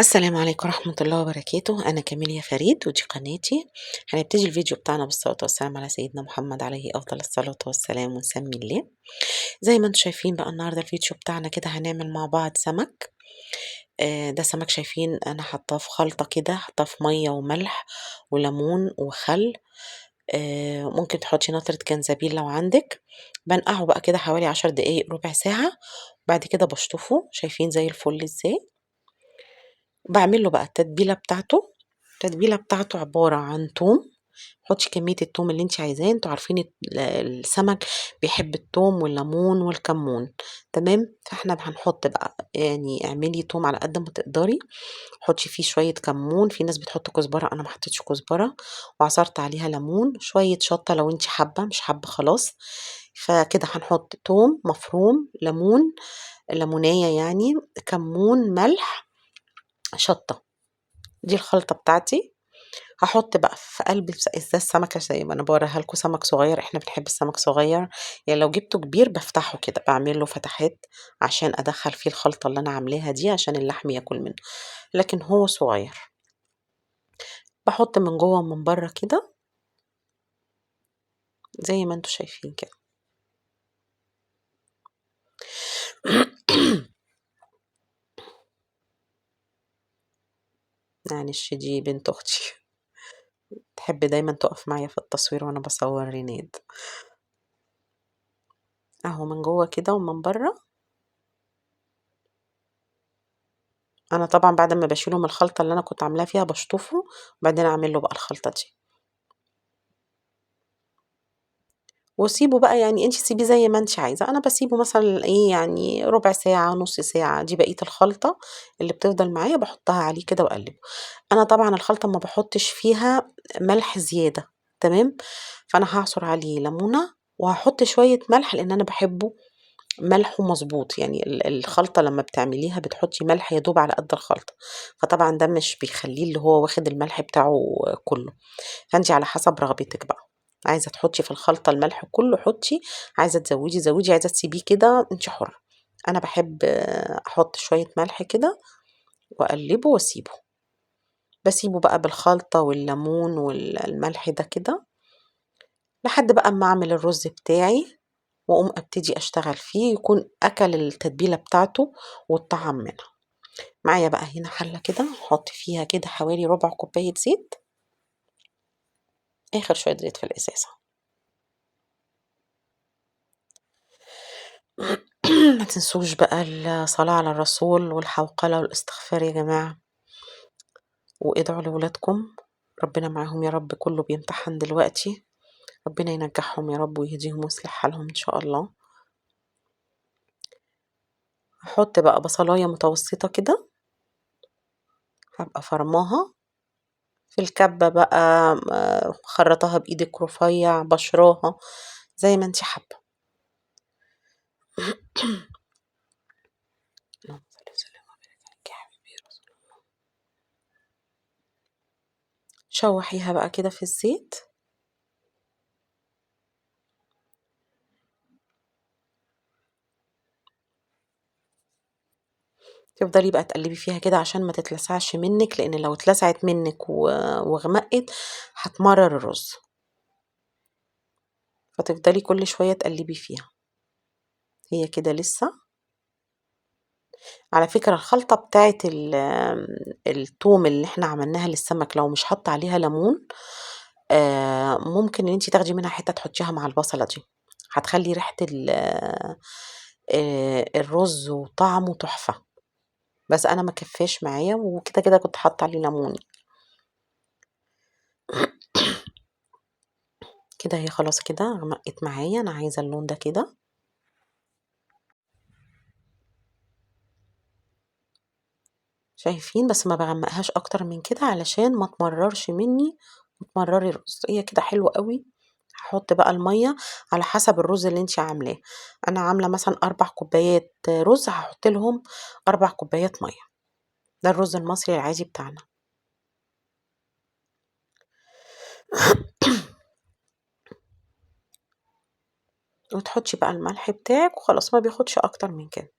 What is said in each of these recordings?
السلام عليكم ورحمة الله وبركاته. أنا كاميليا فريد ودي قناتي. هنبتدي الفيديو بتاعنا بالصلاة والسلام على سيدنا محمد عليه أفضل الصلاة والسلام ونسمي الله. زي ما انتم شايفين بقى النهاردة الفيديو بتاعنا كده هنعمل مع بعض سمك. ده سمك شايفين أنا حطاه في خلطة كده، حطاه في مية وملح وليمون وخل، ممكن تحطي نطرة جنزبيل لو عندك. بنقعه بقى كده حوالي 10 دقايق ربع ساعة، بعد كده بشطفه. شايفين زي الفل ازاي. بعمل له بقى التتبيلة بتاعته. التتبيلة بتاعته عبارة عن توم، حطي كمية التوم اللي انت عايزاه، انتوا عارفين السمك بيحب التوم والليمون والكمون، تمام؟ فاحنا هنحط بقى، اعملي توم على قد ما تقدري، حطي فيه شوية كمون، في ناس بتحط كزبرة، أنا ما حطيتش كزبرة، وعصرت عليها ليمون، شوية شطة لو انت حابة، مش حابة خلاص. فكده هنحط توم مفروم، ليمون، ليمونية يعني، كمون، ملح، شطة. دي الخلطة بتاعتي. هحط بقى في قلب ازاز سمكة زي ما انا بوريها لكم، سمك صغير، احنا بنحب السمك صغير، لو جبته كبير بفتحه كده، بعمل له فتحات عشان ادخل فيه الخلطة اللي انا عاملاها دي عشان اللحم ياكل منه، لكن هو صغير. بحط من جوه ومن بره كده زي ما انتم شايفين كده. معلش دي بنت اختي تحب دايما تقف معايا في التصوير وانا بصور ريناد. اهو من جوه كده ومن بره. انا طبعا بعد ما بشيله من الخلطه اللي انا كنت عاملاها فيها بشطفه، وبعدين اعمل له بقى الخلطه دي واسيبه بقى، انت سيبيه زي ما انت عايزه. انا بسيبه مثلا ربع ساعه، نص ساعه، دي بقيه الخلطه اللي بتفضل معايا بحطها عليه كده واقلبه. انا طبعا الخلطه ما بحطش فيها ملح زياده، تمام؟ فانا هعصر عليه ليمونه وهحط شويه ملح لان انا بحبه ملحه مظبوط، الخلطه لما بتعمليها بتحطي ملح يا دوب على قد الخلطه، فطبعا ده مش بيخليه اللي هو واخد الملح بتاعه كله، فانت على حسب رغبتك بقى، عايزه تحطي في الخلطه الملح كله حطي، عايزه تزودي زودي، عايزه تسيبيه كده انت حره. انا بحب احط شويه ملح كده واقلبه واسيبه، بسيبه بقى بالخلطه والليمون والملح ده كده لحد بقى اما اعمل الرز بتاعي واقوم ابتدي اشتغل فيه، يكون اكل التتبيله بتاعته والطعم منها. معايا بقى هنا حله كده هحط فيها كده حوالي ربع كوبايه زيت، اخر شويه زيت في الازازه. ما تنسوش بقى الصلاه على الرسول والحوقله والاستغفار يا جماعه، وادعوا لولادكم ربنا معاهم يا رب، كله بيمتحن دلوقتي، ربنا ينجحهم يا رب ويهديهم ويصلح حالهم ان شاء الله. هحط بقى بصلايه متوسطه كده، هبقى فرماها في الكبه بقى، خرطاها بايدك رفيع، بشراها زي ما انت حابه. اللهم صل وسلم وبارك عليك يا حبيبي يا رسول الله. شوحيها بقى كده في الزيت. تفضلي بقى تقلبي فيها كده عشان ما تتلسعش منك، لان لو اتلسعت منك وغمقت هتمرر الرز، فتفضلي كل شويه تقلبي فيها. هي كده لسه. على فكرة الخلطة بتاعت التوم اللي احنا عملناها للسمك لو مش حاطة عليها ليمون، ممكن ان انتي تاخدي منها حتة تحطيها مع البصلة دي، هتخلي ريحة الرز وطعمه تحفة. بس انا ما كفاش معايا، وكده كده كنت حاطة عليه ليمون. كده هي خلاص كده غمقت معايا، انا عايزة اللون ده كده. شايفين؟ بس ما بغمقهاش اكتر من كده علشان ما تمررش مني وتمرري الرز. هي كده حلوة قوي. هحط بقى المية على حسب الرز اللي انتي عاملاه. انا عاملة مثلا 4 كوبايات رز، هحط لهم 4 كوبايات مية. ده الرز المصري العادي بتاعنا. وتحطي بقى الملح بتاعك وخلاص، ما بياخدش اكتر من كده.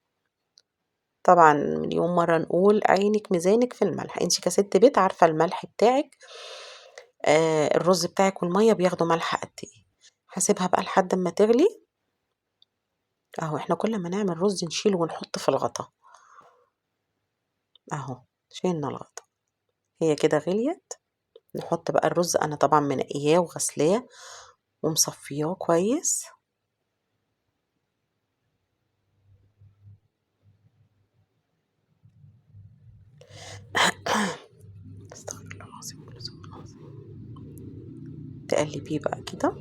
طبعًا مليون مرة نقول عينِك ميزانِك في الملح، أنتِ كست بيت عارفة الملح بتاعِك، الرز بتاعِك والمَيّة بياخدوا ملح قد إيه. هاسيبها بقى لحد أمّا تغلي. أهو إحنا كل ما نعمل رز نشيله ونحط في الغطا. أهو شيلنا الغطا، هي كده غليت. نحط بقى الرز، أنا طبعًا منقياه وغسلاه ومصفياه كويس. استغفر الله العظيم العظيم. تقلبيه بقى كده.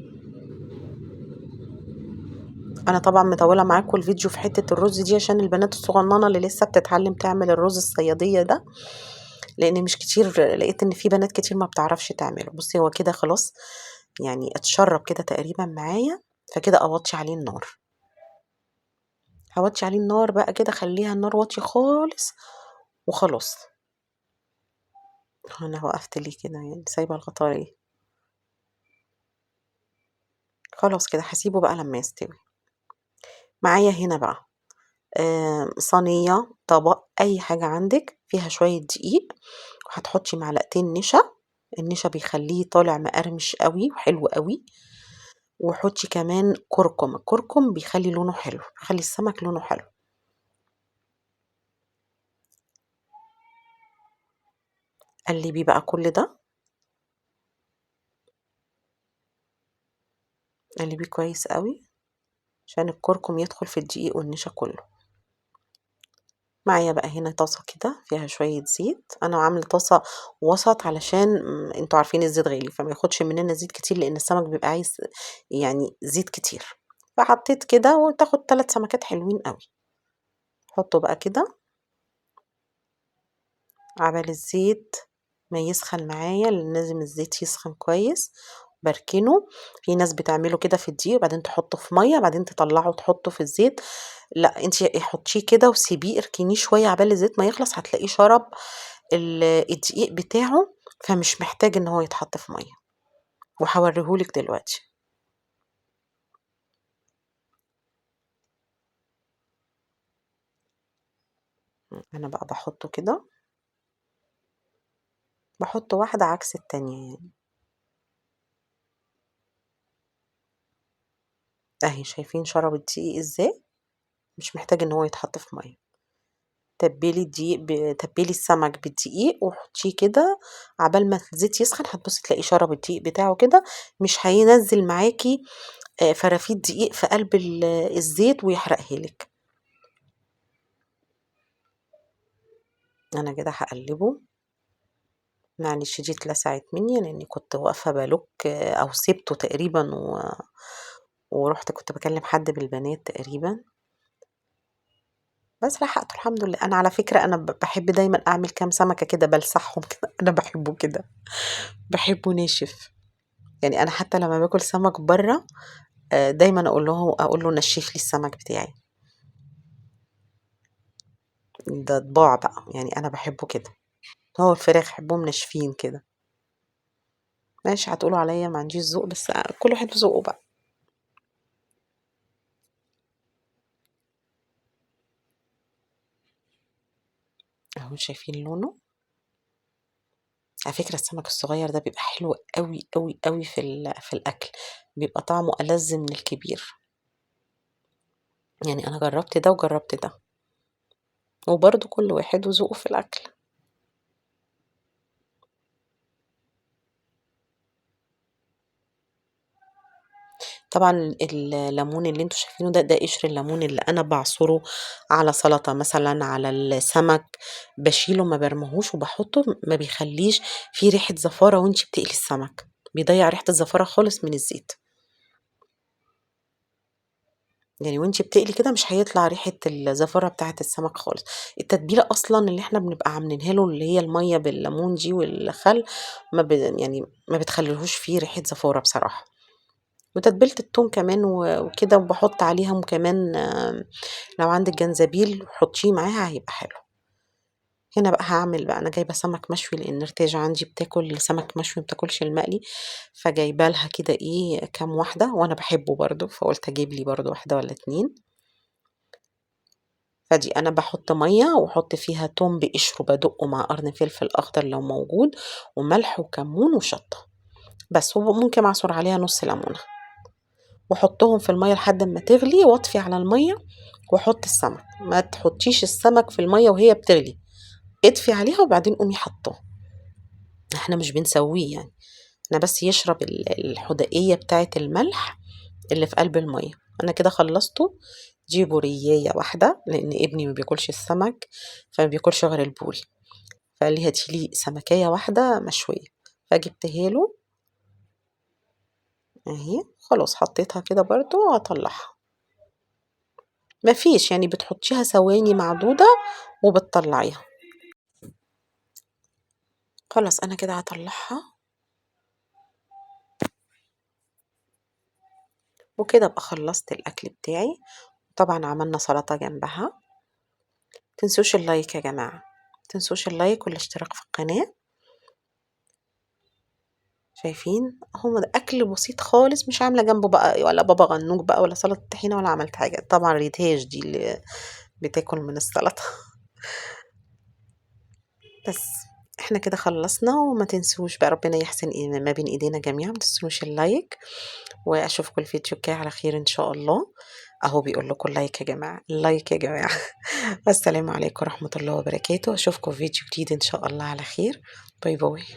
أنا طبعًا مطولة معاكم الفيديو في حتة الرز دي عشان البنات الصغننة اللي لسه بتتعلم تعمل الرز الصيادية ده، لأن مش كتير لقيت إن في بنات كتير ما بتعرفش تعمله. بصي هو كده خلاص اتشرب كده تقريبًا معايا، فكده أوطي عليه النار. هوطي عليه النار بقى كده، خليها النار واطية خالص وخلاص. أنا وقفت ليه كده سايبة الغطا ليه؟ خلاص كده هسيبه بقى لما يستوي. معايا هنا بقى صينية، طبق، أي حاجة عندك فيها شوية دقيق، وهتحطي معلقتين نشا. النشا بيخليه طالع مقرمش قوي وحلو قوي. وحطي كمان كركم، الكركم بيخلي لونه حلو، بيخلي السمك لونه حلو. قلبي بقى كل ده، قلبيه كويس قوي عشان الكركم يدخل في الدقيق والنشا كله. معايا بقى هنا طاسة كده فيها شوية زيت، أنا عاملة طاسة وسط علشان انتوا عارفين الزيت غالي فما ياخدش مننا زيت كتير، لأن السمك بيبقى عايز زيت كتير. فحطيت كده وتاخد 3 سمكات حلوين قوي. حطه بقى كده عبال الزيت ما يسخن معايا، لأن لازم الزيت يسخن كويس. بركنه، في ناس بتعمله كده في الدقيق وبعدين تحطه في ميه بعدين تطلعه وتحطه في الزيت. لا انتي حطيه كده وسيبيه، اركنيه شويه عبال الزيت ما يخلص، هتلاقيه شرب الدقيق بتاعه، فمش محتاج ان هو يتحط في ميه. وهوريهولك دلوقتي. انا بقى بحطه كده، بحط واحده عكس التانية اهي شايفين شرب الدقيق ازاي؟ مش محتاج ان هو يتحط في ميه. تبلي الدقيق تبلي السمك بالدقيق وحطيه كده عبال ما الزيت يسخن، هتبصي تلاقيه شرب الدقيق بتاعه كده، مش هينزل معاكي، فرافيت دقيق في قلب الزيت ويحرقها لك. انا كده هقلبه، معلش دي اتلسعت مني لاني كنت واقفه بلوك، او سبته تقريبا ورحت كنت بكلم حد بالبنات تقريبا، بس لحقته الحمد لله. انا على فكره انا بحب دايما اعمل كام سمكه كده بلسعهم كده، انا بحبه كده، بحبه ناشف. انا حتى لما باكل سمك بره، دايما اقول له نشف لي السمك بتاعي، ده طباع بقى، انا بحبه كده. هو الفراخ بحبهم ناشفين كده. ماشي، هتقولوا عليا ما عنديش ذوق، بس كل واحد بذوقه بقى. اهو شايفين لونه. على فكرة السمك الصغير ده بيبقى حلو قوي قوي قوي في الأكل، بيبقى طعمه ألذ من الكبير. أنا جربت ده وجربت ده، وبرضه كل واحد وذوقه في الأكل. طبعا الليمون اللي انتوا شايفينه ده، ده قشر الليمون اللي انا بعصره على سلطة مثلا، على السمك، بشيله ما برميهوش وبحطه، ما بيخليش فيه ريحة زفارة وانتي بتقلي السمك، بيضيع ريحة الزفارة خالص من الزيت. وانتي بتقلي كده مش هيطلع ريحة الزفارة بتاعة السمك خالص. التتبيلة أصلاً اللي احنا بنبقى عاملينها له اللي هي المية بالليمون دي والخل، ما بتخليهوش فيه ريحة زفارة بصراحة. وتتبيلة التوم كمان وكده، وبحط عليهم كمان، لو عندك جنزبيل حطيه معاها هيبقى حلو. هنا بقى هعمل بقى، أنا جايبة سمك مشوي لأن رتاج عندي بتاكل سمك مشوي ما بتاكلش المقلي، فجايبة لها كده كام واحدة، وأنا بحبه برضو فقلت أجيب لي برضو واحدة ولا اتنين. فدي أنا باحط مَيّة وأحط فيها توم بقشره بادقه مع قرن فلفل أخضر لو موجود، وملح وكمون وشطة، بس. وممكن أعصر عليها نُص ليمونة، وأحطهم في المَيّة لحد أمّا تغلي، وأطفي على المَيّة وأحط السمك. ما تحطيش السمك في المَيّة وهي بتغلي، اطفي عليها وبعدين قومي حطاه. إحنا مش بنسويه يعني، إحنا بس يشرب الحدائية بتاعة الملح اللي في قلب المَيّة. أنا كده خلصته. دي بورياية واحدة لأن ابني ما بياكلش السمك، فما بياكلش غير البوري، فقال لي هاتي لي سمكية واحدة مشوية، فجبتها له اهي. خلاص حطيتها كده برضو وهطلعها. مفيش يعني، بتحطيها ثواني معدودة وبتطلعيها. خلاص انا كده هطلعها وكده ابقى خلصت الاكل بتاعي. طبعا عملنا سلطة جنبها. تنسوش ال like يا جماعة، تنسوش ال like والاشتراك في القناة. شايفين هو ده اكل بسيط خالص، مش عاملة جنبه بقى ولا بابا غنوج بقى ولا سلطة طحينة ولا عملت حاجة. طبعا ريتاج دي اللي بتاكل من السلطة. بس احنا كده خلصنا، وما تنسوش بقى ربنا يحسن ما بين ايدينا جميعا. ما تنسوش ال like، واشوفكم الفيديو الجاي على خير ان شاء الله. اهو بيقول لكم ال like يا جماعة، ال like يا جماعة. والسلام عليكم ورحمة الله وبركاته. اشوفكم في فيديو جديد ان شاء الله على خير. bye bye.